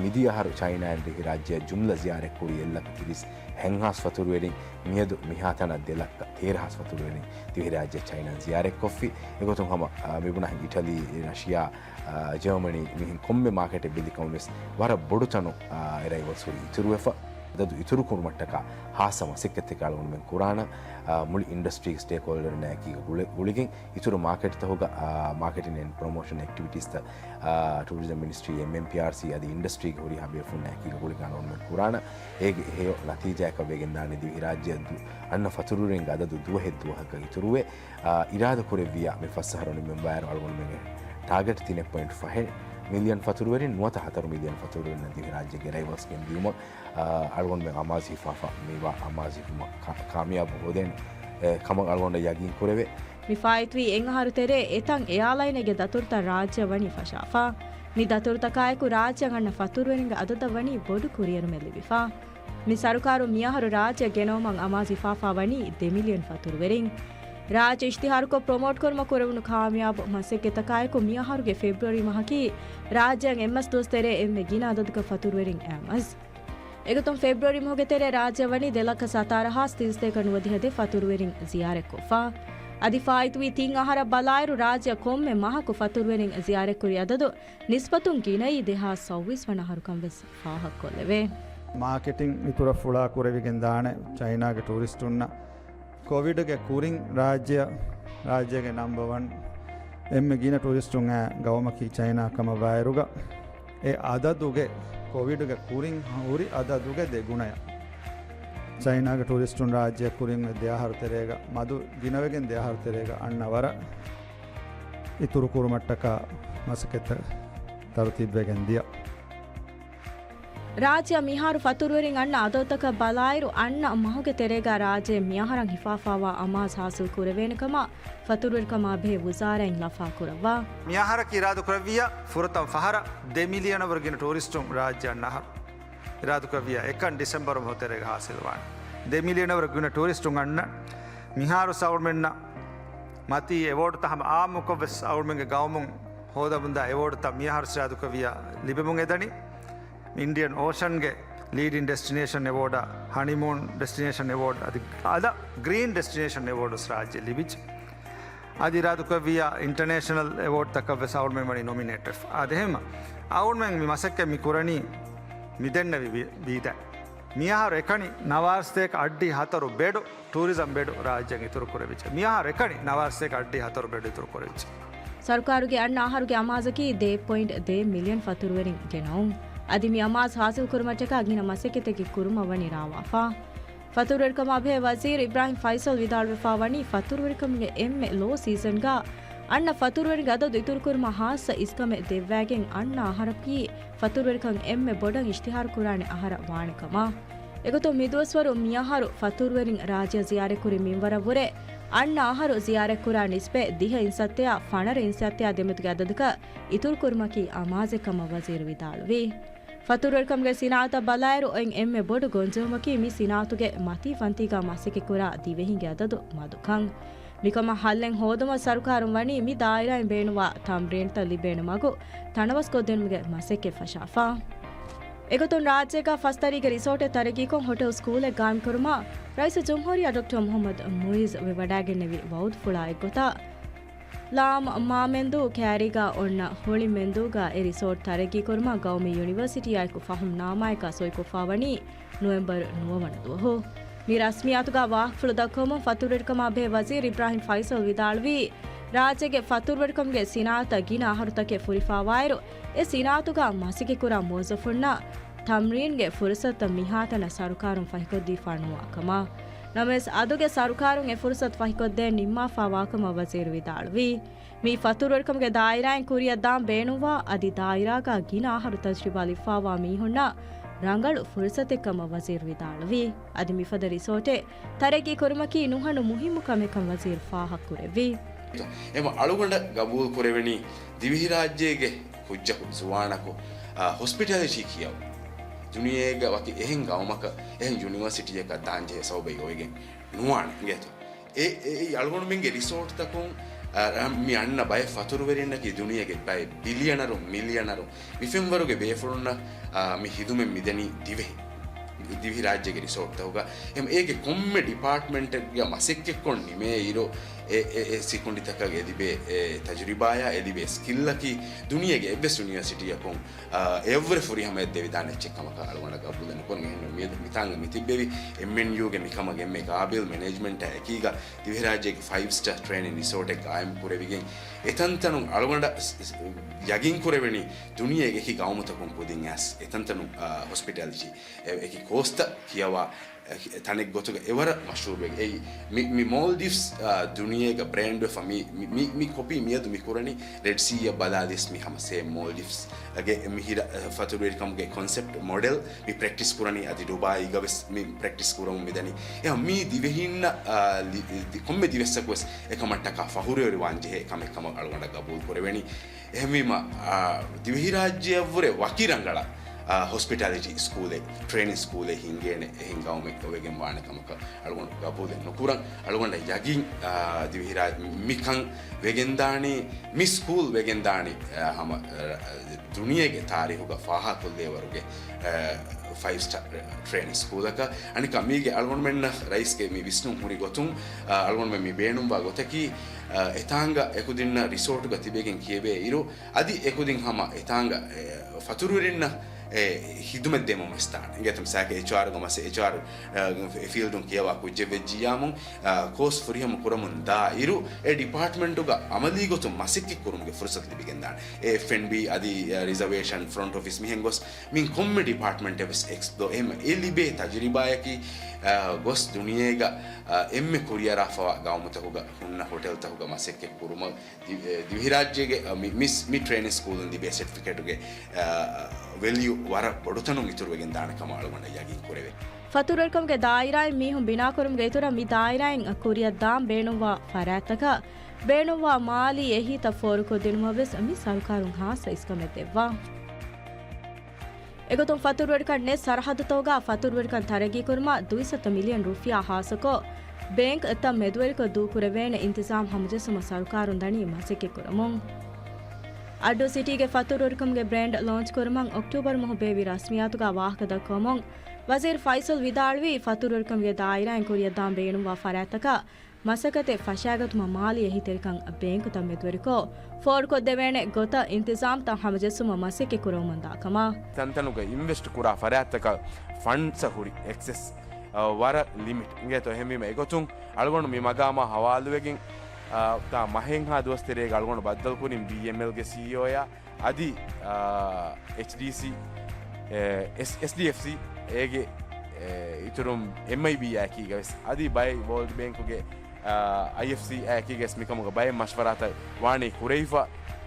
މިދިޔަ އަހަރު ޗައިނާއިން ދިވެހިރާއްޖެއަށް ޖުމްލަ ޒިޔާރަތްކުރި އެއްލަކަ ތިރީސް ހެންހާސް ފަތުރުވެރިން، މިއަދު މިހާތަނަށް ދެ ލައްކަ ތޭރަ ހާސް ފަތުރުވެރިން ދިވެހިރާއްޖެ ޗައިނާން ޒިޔާރަތްކޮށްފި. އެގޮތުން ހަމަ، އާ، މިބުނާ އިޓަލީ، ރަޝިޔާ، އާ، ޖަރމަނީ މިހެން ކޮންމެ މާކެޓެއް ބެލިކަމުން ވެސް ވަރަށް ބޮޑު ތަނު، އާ، އެރައިވަލްސް ހުރީ އިތުރުވެފަ. އަދަދު އިތުރުކުރުމަށްޓަކާ ހާއްސަ މަސައްކަތްތަކެއް އަޅުގަނޑުމެން ކުރާނަ، އާ، މުޅި އިންޑަސްޓްރީގެ ސްޓޭކްހޯލްޑަރުންނާ އެކީގަ ގުޅި-، ގުޅިގެން އިތުރު މާކެޓްތަކުގަ، އާ، މާކެޓިން އެންޑް ޕްރޮމޯޝަން އެކްޓިވިޓީސްތައް، އާ، ޓޫރިޒަމް މިނިސްޓްރީ، އެމްއެމްޕީއާރްސީ އަދި އިންޑަސްޓްރީގެ ހުރިހާ ބޭފުޅުންނާ އެކީގަ ގުޅިގެން އަޅުގަނޑުމެން ކުރާނަ. އޭގެ ހެޔޮ ނަތީޖާއަކަށް ވެގެންދާނެ ދިވެހިރާއްޖެއަށް ދު-، އަންނަ ފަތުރުވެރިންގެ އަދަދު ދުވަހެއް ދުވަހަކަށް އިތުރުވެ، އާ، އިރާދަކުރެއްވިއްޔާ މި ފަސް އަހަރު ނިމެންވާއިރު އަޅުގަނޑުމެންގެ ޓާގެޓް ތިނެއް ޕޮއިންޓް ފަހެއް މިލިއަން ފަތުރުވެރިން ނުވަތަ ހަތަރު މިލިއަން ފަތުރުވެރިންނަށް ދިވެހިރާއްޖޭގެ އެރައިވަލްސް ގެންދިއުމަށް، އާ، އަޅުގަނޑުމެން އަމާޒު ހިފާފަ މިވާ އަމާޒު ހިފުމަށް ކާ-، ކާމިޔާބު ހޯދޭނެ، އެ، ކަމަށް އަޅުގަނޑަށް ޔަގީން ކުރެވޭ. މި ފާއިތުވީ އެއް އަހަރު ތެރޭ އެތައް އެއާލައިނެއްގެ ދަތުރުތައް ރާއްޖެއަށް ވަނީ ފަށާފަ. މި ދަތުރުތަކާއެކު ރާއްޖެއަށް އަންނަ ފަތުރުވެރިންގެ އަދަދަށް ވަނީ ބޮޑު ކުރިއެރުމެއް ލިބިފަ. މި ސަރުކާރުން މިއަހަރު ރާއްޖެއަށް ގެނައުމަށް އަމާޒު ހިފާފާ ވަނީ ދެ މިލިއަން ފަތުރުވެރިން. ރާއްޖެ އިޝްތިހާރުކޮށް ޕްރޮމޯޓްކުރުމަށް ކުރެވުނު ކާމިޔާބު މަސައްކަތްތަކާއެކު މިއަހަރުގެ ފެބްރުއަރީ މަހަކީ ރާއްޖެއަށް އެއްމަސް ދުވަސް ތެރޭ އެންމެ ގިނަ އަދަދަކަށް ފަތުރުވެރިން އައިމަސް. އެގޮތުން ފެބްރުއަރީ މަހުގެ ތެރޭ ރާއްޖެއަށް ވަނީ ދެ ލައްކަ ސަތާރަ ހާސް ތިންސަތޭކަ ނުވަދިހަ ދެ ފަތުރުވެރިން ޒިޔާރަތްކޮށްފަ. އަދި ފާއިތުވީ ތިން އަހަރަށް ބަލާއިރު ރާއްޖެއަށް ކޮންމެ މަހަކު ފަތުރުވެރިން ޒިޔާރަތްކުރި އަދަދު ނިސްބަތުން ގިނައީ ދެހާސް ސައުވީސް ވަނަ އަހަރުކަން ވެސް ފާހަގަކޮށްލެވޭ. މާކެޓިން އިތުރަށް ފުޅާ ކުރެވިގެން ދާނެ ޗައިނާގެ ޓޫރިސްޓުންނަށް. ކޮވިޑުގެ ކުރިން ރާއްޖެ، ރާއްޖޭގެ ނަމްބަ ވަން އެންމެ ގިނަ ޓޫރިސްޓުން އައި ގައުމަކީ ޗައިނާ ކަމަށް ވާއިރުގަ، އެ އަދަދުގެ، ކޮވިޑުގެ ކުރިން ހުރި އަދަދުގެ ދެގުނަޔަށް ޗައިނާގެ ޓޫރިސްޓުން ރާއްޖެއަށް ކުރިން ދެއަހަރު ތެރޭގަ، މަދު ގިނަވެގެން ދެއަހަރު ތެރޭގަ އަންނަ ވަރަށް އިތުރު ކުރުމަށްޓަކާ މަސައްކަތްތައް ތަރުތީބުވެގެން ދިޔަ. ރާއްޖެއަށް މިހާރު ފަތުރުވެރިން އަންނަ އަދަދުތަކަށް ބަލާއިރު، އަންނަ މަހުގެ ތެރޭގަ ރާއްޖެ މިއަހަރަށް ހިފާފާވާ އަމާޒު ހާސިލް ކުރެވޭނެ ކަމަށް ފަތުރުވެރިކަމާ ބެހޭ ވުޒާރާއިން ލަފާ ކުރައްވާ. މިއަހަރަކީ އިރާދަކުރެއްވިއްޔާ ފުރަތަމަ ފަހަރަށް ދެ މިލިއަނަށްވުރެ ގިނަ ޓޫރިސްޓުން ރާއްޖެ އަންނަ އަހަރު. އިރާދަކުރެއްވިއްޔާ އެކަން ޑިސެމްބަރު މަހު ތެރޭގަ ހާސިލްވާނެ. ދެ މިލިއަނަށްވުރެ ގިނަ ޓޫރިސްޓުން އަންނަ މިހާރު އަޅުގަނޑުމެންނަށް މަތީ އެވޯޑުތައް ހަމަ އާއްމުކޮށްވެސް އަޅުގަނޑުމެންގެ ގައުމުން ހޯދަމުންދާ އެވޯޑުތައް މިއަހަރު އިރާދަކުރެއްވިއްޔާ ލިބެމުން އެދަނީ. އިންޑިއަން އޯޝަންގެ ލީޑިން ޑެސްޓިނޭޝަން އެވޯޑާ، ހަނީމޫން ޑެސްޓިނޭޝަން އެވޯޑް އަދި އަދަ ގްރީން ޑެސްޓިނޭޝަން އެވޯޑް ވެސް ރާއްޖެ ލިބިއްޖެ. އަދި އިރާދަކުރެއްވިއްޔާ އިންޓަނޭޝަނަލް އެވޯޑްތަކަށް ވެސް އަޅުގަނޑުމެން ވަނީ ނޮމިނޭޓް ވެފަ. އާދެ، އެހެންމަ އަޅުގަނޑުމެން މި މަސައްކަތް މި ކުރަނީ މިދެންނެވި ވި-، ވީދާ. މިއަހަރު އެކަނި ނަވާރަސަތޭކަ އަށްޑިހަ ހަތަރު ބެޑު ޓޫރިޒަމް ބެޑު ރާއްޖެއަށް އިތުރު ކުރެވިއްޖެ. މިއަހަރު އެކަނި ނަވާރަސަތޭކަ އަށްޑިހަ ހަތަރު ބެޑު އިތުރު ކުރެވިއްޖެ. ސަރުކާރުގެ އަންނަ އަހަރުގެ އަމާޒަކީ ދެ ޕޮއިންޓް ދެ މިލިއަން ފަތުރުވެރިން ގެނައުން. އަދި މި އަމާޒު ހާސިލް ކުރުމަށްޓަކާ ގިނަ މަސައްކަތެއް ކުރުމަށް ވަނީ ރާވާފަ. ފަތުރުވެރިކަމާ ބެހޭ ވަޒީރު އިބްރާހިމް ފައިސަލް ވިދާޅުވެފާ ވަނީ، ފަތުރުވެރިކަމުގެ އެންމެ ލޯ ސީޒަންގަ އަންނަ ފަތުރުވެރިންގެ އަދަދު އިތުރުކުރުމަށް ހާއްސަ އިސްކަމެއް ދެއްވައިގެން އަންނަ އަހަރަކީ ފަތުރުވެރިކަން އެންމެ ބޮޑަށް އިޝްތިހާރު ކުރާނެ އަހަރަށް ވާނެ ކަމަށް. އެގޮތުން މިދުވަސްވަރު މިއަހަރު ފަތުރުވެރިން ރާއްޖެ ޒިޔާރަތްކުރި މިންވަރަށްވުރެ، އަންނަ އަހަރު ޒިޔާރަތްކުރާ ނިސްބަތް ދިހަ އިންސައްތައާ ފަނަރަ އިންސައްތައާ ދެމެދުގެ އަދަދަކަށް އިތުރުކުރުމަކީ އަމާޒެއް ކަމަށް ވަޒީރު ވިދާޅުވި. ފަތުރުވެރިކަމުގެ ސިނާއަތަށް ބަލާއިރު، އޮތް އެންމެ ބޮޑު ގޮންޖެހުމަކީ މި ސިނާއަތުގެ މަތީ ފަންތީގަ މަސައްކަތްކުރާ ދިވެހިންގެ އަދަދު މަދުކަން. މިކަމަށް ހައްލެއް ހޯދުމަށް ސަރުކާރުން ވަނީ މި ދާއިރާއިން ބޭނުންވާ ތަމްރީންތައް ލިބޭނެ މަގު ތަނަވަސްކޮށްދިނުމުގެ މަސައްކަތް ފަށާފަ. އެގޮތުން ރާއްޖޭގަ ފަސް ތަރީގެ ރިސޯޓެއް ތަރައްގީކޮށް ހޮޓެލް ސްކޫލެއް ގާއިމްކުރުމަށް ރައީސުލްޖުމްހޫރިއްޔާ ޑޮކްޓަރ މުހައްމަދު މުއިއްޒު ވެވަޑައިގެންނެވި ވައުދުފުޅާ އެއްގޮތަށް، ލާމް މާމެންދޫ ކައިރީގަ އޮންނަ ހުޅިމެންދޫގަ އެ ރިސޯޓް ތަރައްގީކުރުމަށް ގައުމީ ޔުނިވަރސިޓީއާއެކު ފަހުމް ނާމާއެއްގަ ސޮއިކޮށްފާވަނީ ނޮވެމްބަރު ނުވަވަނަ ދުވަހު. މި ރަސްމިއްޔާތުގަ ވާހަކަފުޅު ދައްކަވަމުން ފަތުރުވެރިކަމާ ބެހޭ ވަޒީރު އިބްރާހިމް ފައިސަލް ވިދާޅުވީ، ރާއްޖޭގެ ފަތުރުވެރިކަމުގެ ސިނާއަތަށް ގިނަ އަހަރުތަކެއް ފުރިފާވާއިރު، އެ ސިނާއަތުގަ މަސައްކަތްކުރާ މުވައްޒަފުންނަށް ތަމްރީންގެ ފުރުސަތުތައް މިހާތަނަށް ސަރުކާރުން ފަހިކޮށްދީފާ ނުވާ ކަމަށް. ނަމަވެސް، އަދުގެ ސަރުކާރުން އެ ފުރުސަތު ފަހިކޮށްދޭން ނިންމާފާވާކަމަށް ވަޒީރު ވިދާޅުވީ. މި ފަތުރުވެރިކަމުގެ ދާއިރާއިން ކުރިއަށް ދާން ބޭނުންވާ އަދި ދާއިރާގަ ގިނަ އަހަރު ތަޖުރިބާ ލިބިފާވާ މީހުންނަށް ރަނގަޅު ފުރުސަތެއް ކަމަށް ވަޒީރު ވިދާޅުވީ. އަދި މިފަދަ ރިސޯޓެއް ތަރައްގީ ކުރުމަކީ ނުހަނު މުހިއްމު ކަމެއް ކަމަށް ވަޒީރު ފާހަގަ ކުރެއްވީ. އެމަ އަޅުގަނޑަށް ގަބޫލު ކުރެވެނީ ދިވެހިރާއްޖޭގެ ކުއްޖަކު ޒުވާނަކު، އާ، ހޮސްޕިޓާލިޓީ ކިޔަވަން. ދުނިޔޭގަ ވަކި އެހެން ގައުމަކަށް އެހެން ޔުނިވަރސިޓީއަކަށް ދާންޖެހޭ ސަބަބެއް އޮވެގެން ނުވާނެ އިނގޭތޯ. އެ، އެ، އެ އަޅުގަނޑުމެންގެ ރިސޯޓްތަކުން، އާ، މި އަންނަ ބައެއް ފަތުރުވެރިންނަކީ ދުނިޔޭގެ ބައެއް ބިލިއަނަރު، މިލިއަނަރު މި ފެންވަރުގެ ބޭފުޅުންނަށް، އާ، މި ހިދުމަތް މިދެނީ ދިވެހި، ދިވެހިރާއްޖޭގެ ރިސޯޓްތަކުގަ. އެހެން އޭގެ ކޮންމެ ޑިޕާޓްމަންޓެއްގަ މަސައްކަތްކޮށް ނިމޭ އިރު، އެ، އެ، އެ ސިކުނޑިތަކަށް އެ ލިބޭ، އެ ތަޖުރިބާޔާ އެ ލިބޭ ސްކިލްއަކީ ދުނިޔޭގެ އެއްވެސް ޔުނިވަރސިޓީއަކުން، އާ، އެއަށްވުރެ ފުރިހަމަޔަށް ދެވިދާނެ އެއްޗެއް ކަމަކަށް އަޅުގަނޑަށް ގަބޫލެއް ނުކުރަން. އެހެން މިއަދު މިތާނގަ މިތިއްބެވި އެމްއެންޔޫގެ މިކަމަށް އެންމެ ގާބިލް މެނޭޖްމަންޓާ އެކީގަ ދިވެހިރާއްޖޭގެ ފައިވް ސްޓާ ޓްރޭނިން ރިސޯޓެއް ގާއިމް ކުރެވިގެން، އެތަންތަނުން އަޅުގަނޑަށް ސް-، ސް-، ޔަގީން ކުރެވެނީ ދުނިޔޭގެ އެކި ގައުމުތަކުން ކުދިން އައިސް އެތަންތަނުން، އާ، ހޮސްޕިޓާލިޓީ އެ-، އެކި ކޯސްތައް ކިޔަވާ، އެ-، ތަނެއް ގޮތުގަ އެވަރަށް މަޝްހޫރުވެގެން. އެއީ މި، މި މޯލްޑިވްސް، އާ، ދުނިޔޭގަ ބްރޭންޑްވެފަ މި، މި، މި، މި ކޮޕީ މިއަދު މި ކުރަނީ ރެޑް ސީއަށް ބަލާލިޔަސް މި ހަމަ ސޭމް މޯލްޑިވްސް ގެ މި ހިރަ، އަ، ފަތުރުވެރިކަމުގެ ކޮންސެޕްޓް މޮޑެލް މި ޕްރެކްޓިސް ކުރަނީ އަދި ޑުބާއީގަ ވެސް މި ޕްރެކްޓިސް ކުރަމުން މިދަނީ. އެހެން މީ ދިވެހިންނަށް، އާ، ލި-، ދި-، ކޮންމެ ދިވެއްސަކު ވެސް އެކަމަށްޓަކާ ފަހުރުވެރިވާން ޖެހޭ ކަމެއް ކަމަށް އަޅުގަނޑަށް ގަބޫލު ކުރެވެނީ. އެހެންވީމަ، އާ، ދިވެހިރާއްޖެއަށްވުރެ ވަކި ރަނގަޅަށް، އާ، ހޮސްޕިޓާލިޓީ ސްކޫލެއް، ޓްރޭނިން ސްކޫލެއް ހިންގޭނެ އެހެން ގައުމެއް އޮވެގެން ވާނެ ކަމަކަށް އަޅުގަނޑު ގަބޫލެއް ނުކުރަން. އަޅުގަނޑަށް ޔަގީން، އާ، ދިވެހިރާއްޖެ މިކަން ވެގެންދާނީ، މި ސްކޫލް ވެގެންދާނީ، އާ، ހަމަ، އާ، ދުނިޔޭގެ ތާރީހުގަ ފާހަގަކޮށްލޭވަރުގެ، އާ، ފައިވް ސްޓާ ޓްރޭނިން ސްކޫލަކަށް. އަނެއްކާ މީގެ އަޅުގަނޑުމެންނަށް ރައީސްގެ މި ވިސްނުން ހުރި ގޮތުން، އާ، އަޅުގަނޑުމެން މި ބޭނުންވާ ގޮތަކީ، އާ، އެތާނގަ އެކުދިންނަށް ރިސޯޓުގަ ތިބެގެން ކިޔެވޭ އިރު، އަދި އެކުދިން ހަމަ އެތާނގަ، އެ، ފަތުރުވެރިންނަށް އެ ހިދުމަތް ދެމުން ވެސް ދާނެ. އިނގޭތަ މިސާލަކަށް އެޗްއާރުގަ މަސެ-، އެޗްއާރު، އަ، އެ ފީލްޑުން ކިޔަވާ ކުއްޖެއް ވެއްޖިއްޔާމު، އަ، ކޯސް ފުރިހަމަ ކުރަމުން ދާ އިރު، އެ ޑިޕާޓްމަންޓުގަ އަމަލީ ގޮތުން މަސައްކަތް ކުރުމުގެ ފުރުސަތު ލިބިގެން ދާނެ. އެ އެފް އެންޑް ބީ އަދި، އަ، ރިޒަވޭޝަން، ފްރޮންޓް އޮފީސް މިހެން ގޮސް މިން ކޮންމެ ޑިޕާޓްމަންޓެއް ވެސް އެކްސްޕްލޯ، އެހެން އެ ލިބޭ ތަޖުރިބާއަކީ، އަ، ގޮސް ދުނިޔޭގަ، އަ، އެންމެ ކުރިއަރާފަވާ ގައުމުތަކުގަ ހުންނަ ހޮޓެލްތަކުގަ މަސައްކަތް ކުރުމަށް ދި-، އެ، ދިވެހިރާއްޖޭގެ، އަ، މި-، މިސް-، މި ޓްރޭނިން ސްކޫލުން ލިބޭ ސެޓްފިކެޓުގެ، އަ، ވެލިއު ވަރަށް ބޮޑުތަނުން އިތުރުވެގެން ދާނެ ކަމަށް އަޅުގަނޑަށް ޔަގީން ކުރެވޭ. ފަތުރުވެރިކަމުގެ ދާއިރާއިން މީހުން ބިނާކުރުމުގެ އިތުރަށް މި ދާއިރާއިން ކުރިއަށް ދާން ބޭނުންވާ ފަރާތްތަކަށް ބޭނުންވާ މާލީ އެހީތައް ފޯރުކޮށްދިނުމަށް ވެސް މި ސަރުކާރުން ހާއްސަ އިސްކަމެއް ދެއްވާ. އެގޮތުން ފަތުރުވެރިކަން ނެތް ސަރަހައްދުތަކުގަ ފަތުރުވެރިކަން ތަރައްގީކުރުމަށް ދުއިސައްތަ މިލިއަން ރުފިޔާ ހާއްސަކޮށް، ބޭންކްތައް މެދުވެރިކޮށް ދޫކުރެވޭނެ އިންތިޒާމް ހަމަޖެއްސުމަށް ސަރުކާރުން ދަނީ މަސައްކަތްކުރަމުން. އައްޑޫ ސިޓީގެ ފަތުރުވެރިކަމުގެ ބްރޭންޑް ލޯންޗް ކުރުމަށް އޮކްޓޫބަރު މަހު ބޭއްވި ރަސްމިއްޔާތުގަ ވާހަކަ ދައްކަވަމުން، ވަޒީރު ފައިސަލް ވިދާޅުވީ، ފަތުރުވެރިކަމުގެ ދާއިރާއިން ކުރިއަށްދާން ބޭނުންވާ ފަރާތްތަކަށް މަސައްކަތެއް ފަށާގަތުމަށް މާލީ އެހީތެރިކަން ބޭންކުތައް މެދުވެރިކޮށް، ފޯރުކޮށްދެވޭނެ ގޮތަށް އިންތިޒާމްތައް ހަމަޖެއްސުމަށް މަސައްކަތް ކުރައްވަމުންދާ ކަމަށް. ތަންތަނުގަ އިންވެސްޓް ކުރާ ފަރާތްތަކަށް ފަންޑްސް ހުރި އެކްސެސް، އަ، ވަރަށް ލިމިޓް. އިނގޭތޯ އެހެންވީމަ އެގޮތުން އަޅުގަނޑު މި މަގާމާ ހަވާލުވެގެން، އަ، ތާ މަހެއްހާ ދުވަސް ތެރޭގަ އަޅުގަނޑު ބައްދަލުކުރިން ބީއެމްއެލްގެ ސީއީއޯއާ އަދި، އާ، އެޗްޑީސީ، އެ، އެސް-، އެސްޑީއެފްސީ އޭގެ، އެ، އިތުރުން އެމްއައިބީއާ އެކީގަވެސް އަދި ބައެއް ވޯލްޑް ބޭންކުގެ، އާ، އައިއެފްސީއާ އެކީގަވެސް މިކަމުގަ ބައެއް މަޝްވަރާތައް ވާނީ ކުރެވިފަ.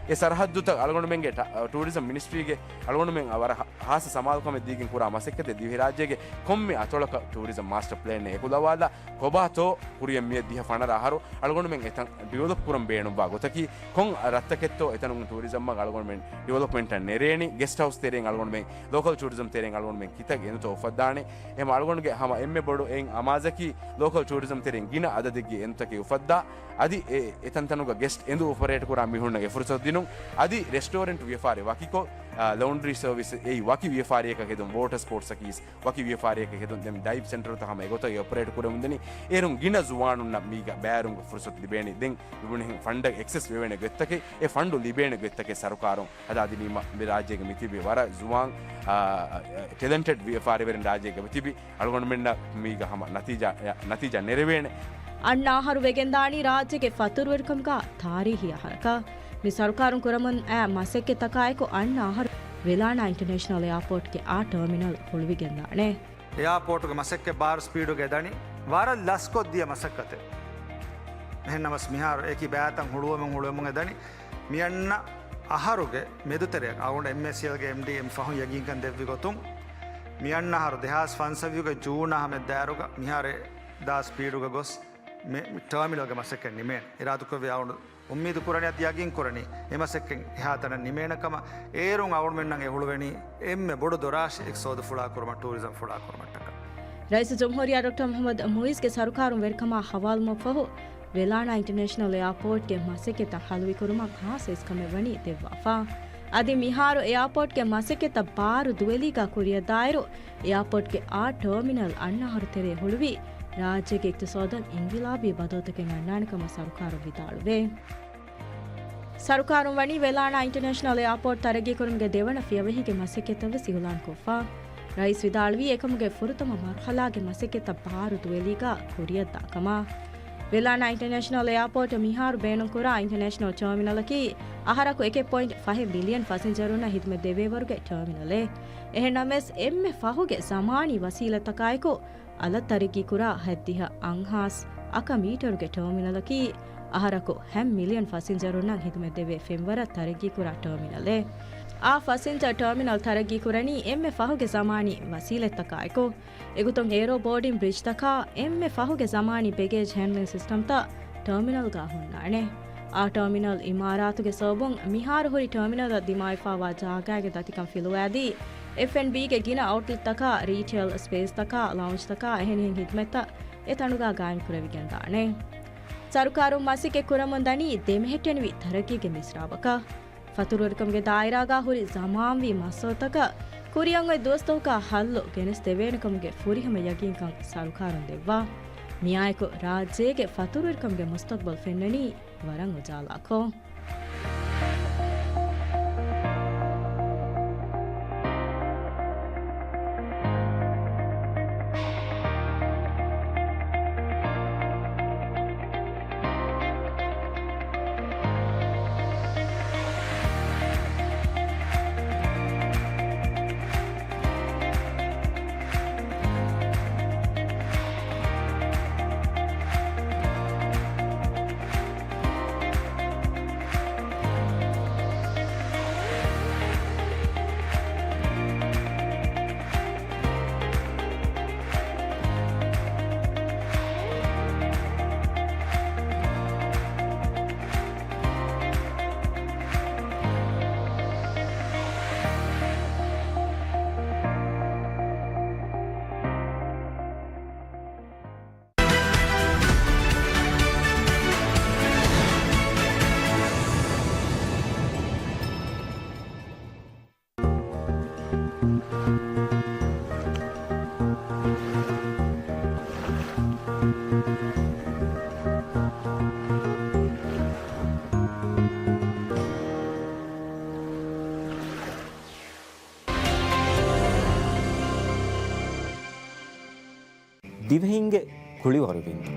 އެ ސަރަހައްދުތައް އަޅުގަނޑުމެންގެ ޓަ-، ޓޫރިޒަމް މިނިސްޓްރީގެ އަޅުގަނޑުމެން ވަރަށް ހާ-، ހާއްސަ ސަމާލުކަމެއް ދީގެން ކުރާ މަސައްކަތެއް ދިވެހިރާއްޖޭގެ ކޮންމެ އަތޮޅަކަށް ޓޫރިޒަމް މާސްޓަ ޕްލޭނެއް އެކުލަވާލާ ކޮބާތޯ ކުރިއަށް މިއަދު ދިހަ ފަނަރަ އަހަރު އަޅުގަނޑުމެން އެތަން ޑިވެލޮޕް ކުރަން ބޭނުންވާ ގޮތަކީ، ކޮން ރަށްތަކެއްތޯ އެތަނުން ޓޫރިޒަމްއަށް އަޅުގަނޑުމެން ޑިވެލޮޕްމަންޓަށް ނެރޭނީ، ގެސްޓް ހައުސް ތެރެއިން އަޅުގަނޑުމެން، ލޯކަލް ޓޫރިޒަމް ތެރެއިން އަޅުގަނޑުމެން ކިތައް އެނދުތައް އުފައްދާނެ. އެހެން އަޅުގަނޑުގެ ހަމަ އެންމެ ބޮޑު އެއިމް އަމާޒަކީ، ލޯކަލް ޓޫރިޒަމް ތެރެއިން ގިނަ އަދަދެއްގެ އެނދުތަކެއް އުފައްދާ، އަދި އެ، އެތަންތަނުގަ ގެސްޓް އެނދު އޮޕަރޭޓް ކުރާ މީހުންނަށް އެ ފުރުސަތު ދިނުން، އަދި ރެސްޓޯރެންޓް ވިޔަފާރި ވަކިކޮށް، އާ، ލޯންޑްރީ ސަރވިސް އެއީ ވަކި ވިޔަފާރިއަކަށް ހެދުން، ވޯޓަ ސްޕޯޓްސް އަކީ ވަކި ވިޔަފާރިއަކަށް ހެދުން، ދެން ޑައިވް ސެންޓަރުތައް ހަމަ އެގޮތަށް އޮޕަރޭޓް ކުރެވުންދަނީ. އޭރުން ގިނަ ޒުވާނުންނަށް މީގަ ބައިވެރިވުމުގެ ފުރުސަތު ލިބޭނީ. ދެން މިބުނިހެން ފަންޑަށް އެކްސެސް ވެވޭނެ ގޮތްތަކެއް، އެ ފަންޑު ލިބޭނެ ގޮތްތަކެއް ސަރުކާރުން ހަދާދިނީމަ، މި ރާއްޖޭގެ މިތިބި ވަރަށް ޒުވާން، އާ، ޓެލެންޓެޑް ވިޔަފާރިވެރިން ރާއްޖޭގަ މިތިބި އަޅުގަނޑުމެންނަށް މީގަ ހަމަ ނަތީޖާ، ނަތީޖާ ނެރެވޭނެ. އަންނަ އަހަރު ވެގެންދާނީ ރާއްޖޭގެ ފަތުރުވެރިކަމުގަ ތާރީހީ އަހަރަކަށް. މި ސަރުކާރުން ކުރަމުން އައި މަސައްކަތްތަކާއެކު އަންނަ އަހަރު ވެލާނާ އިންޓަރނޭޝަނަލް އެއާޕޯޓްގެ އާ ޓާމިނަލް ހުޅުވިގެންދާނެ. އެއާޕޯޓުގެ މަސައްކަތް ބާރު ސްޕީޑުގައި ދަނީ ވަރަށް ލަސްކޮށްދިޔަ މަސައްކަތެއް. އެހެންނަމަސް މިހާރު އެކި ބައިތައް ހުޅުވަމުން ހުޅުވަމުން އެދަނީ. މިއަންނަ އަހަރުގެ މެދުތެރެއަށް އަޅުގަނޑު އެމްއޭސީއެލްގެ އެމްޑީ އެން ފަހުން ޔަގީންކަން ދެއްވި ގޮތުން، މިއަންނަ އަހަރު ދެހާސް ފަންސަވީހުގެ ޖޫން މަހާ މެދު ދާއިރުގަ މިހާރު ދާ ސްޕީޑުގަ ގޮސް މި، މި ޓާމިނަލްގެ މަސައްކަތް ނިމޭނެ. އިރާދަކުރެއްވި އަޅުގަނޑު އުއްމީދު ކުރަނީ އަދި ޔަގީން ކުރަނީ އެ މަސައްކަތް އެހާތަނަށް ނިމޭނެ ކަމަށް. އޭރުން އަޅުގަނޑުމެންނަށް އެ ހުޅުވެނީ އެންމެ ބޮޑު ދޮރާށި އިޤްތިޞާދު ފުޅާކުރުމަށް، ޓޫރިޒަމް ފުޅާކުރުމަށްޓަކާ. ރައީސުލްޖުމްހޫރިއްޔާ ޑޮކްޓަރ މުޙައްމަދު މުޢިއްޒުގެ ސަރުކާރުން ވެރިކަމާ ހަވާލުވުމަށްފަހު، ވެލާނާ އިންޓަރނޭޝަނަލް އެއާޕޯޓްގެ މަސައްކަތްތައް ހަލުވިކުރުމަށް ހާއްސަ އިސްކަމެއް ވަނީ ދެއްވާފަ. އަދި މިހާރު އެއާޕޯޓްގެ މަސައްކަތްތައް ބާރު ދުވެލީގަ ކުރިއަށްދާއިރު، އެއާޕޯޓްގެ އާ ޓާމިނަލް އަންނަ އަހަރު ތެރޭ ހުޅުވި، ރާއްޖޭގެ އިޤްތިޞާދަށް އިންގިލާބީ ބަދަލުތަކެއް އަންނާނެ ކަމަށް ސަރުކާރުން ވިދާޅުވޭ. ސަރުކާރުން ވަނީ ވެލާނާ އިންޓަރނޭޝަނަލް އެއާޕޯޓް ތަރައްގީކުރުމުގެ ދެވަނަ ފިޔަވަހީގެ މަސައްކަތްތައް ވެސް އިޢުލާންކޮށްފަ. ރައީސް ވިދާޅުވީ، އެކަމުގެ ފުރަތަމަ މަރުޙަލާގެ މަސައްކަތްތައް ބާރު ދުވެލީގަ ކުރިއަށްދާ ކަމަށް. ވެލާނާ އިންޓަރނޭޝަނަލް އެއާޕޯޓް މިހާރު ބޭނުންކުރާ އިންޓަރނޭޝަނަލް ޓާމިނަލަކީ، އަހަރަކު އެކެއް ޕޮއިންޓް ފަހެއް މިލިއަން ފަސިންޖަރުންނަށް ހިދުމަތް ދެވޭވަރުގެ ޓާމިނަލެއް. އެހެންނަމަވެސް، އެންމެ ފަހުގެ ޒަމާނީ ވަސީލަތްތަކާއެކު، އަލަށް ތަރައްގީކުރާ ހަތްދިހަ އަށް އަކަ މީޓަރުގެ ޓާމިނަލަކީ، އަހަރަކު ހަ މިލިއަން ފަސިންޖަރުންނަށް ހިދުމަތްދެވޭ ފެންވަރަށް ތަރައްގީކުރާ ޓާމިނަލެއް. އާ ފަސިންޖަރ ޓާމިނަލް ތަރައްގީކުރަނީ އެންމެ ފަހުގެ ޒަމާނީ ވަސީލަތްތަކާއެކު. އެގޮތުން އޭރޯ ބޯޑިން ބްރިޖްތަކާ އެންމެ ފަހުގެ ޒަމާނީ ބެގޭޖް ހޭންޑްލިން ސިސްޓަމްތައް ޓާމިނަލްގަ ހުންނާނެ. އާ ޓާމިނަލް އިމާރާތުގެ ސަބަބުން މިހާރު ހުރި ޓާމިނަލަށް ދިމާވެފައިވާ ޖާގާގެ ދަތިކަން ފިލުވާދީ، އެފް އެންޑް ބީގެ ގިނަ އައުޓްލެޓްތަކާ، ރީޓެއިލް ސްޕޭސްތަކާ، ލައުންޖްތަކާ އެހެނިހެން ހިދުމަތްތައް އެ ތަނުގަ ގާއިމްކުރެވިގެންދާނެ. ސަރުކާރުން މަސައްކަތް ކުރަމުންދަނީ ދެމެހެއްޓެނިވި ތަރައްގީގެ މިސްރާބަކަށް. ފަތުރުވެރިކަމުގެ ދާއިރާގަ ހުރި ޒަމާންވީ މައްސަލަތަކަށް ކުރިއަށް އޮތް ދުވަސްތަކުގަ ހައްލު ގެނެސްދެވޭނެކަމުގެ ފުރިހަމަ ޔަގީންކަން ސަރުކާރުން ދެއްވާ. މިއާއެކު ރާއްޖޭގެ ފަތުރުވެރިކަމުގެ މުސްތަޤްބަލް ފެންނަނީ ވަރަށް އުޖާލާކޮށް. ދިވެހިންގެ ކުޅިވަރު ވިންތު.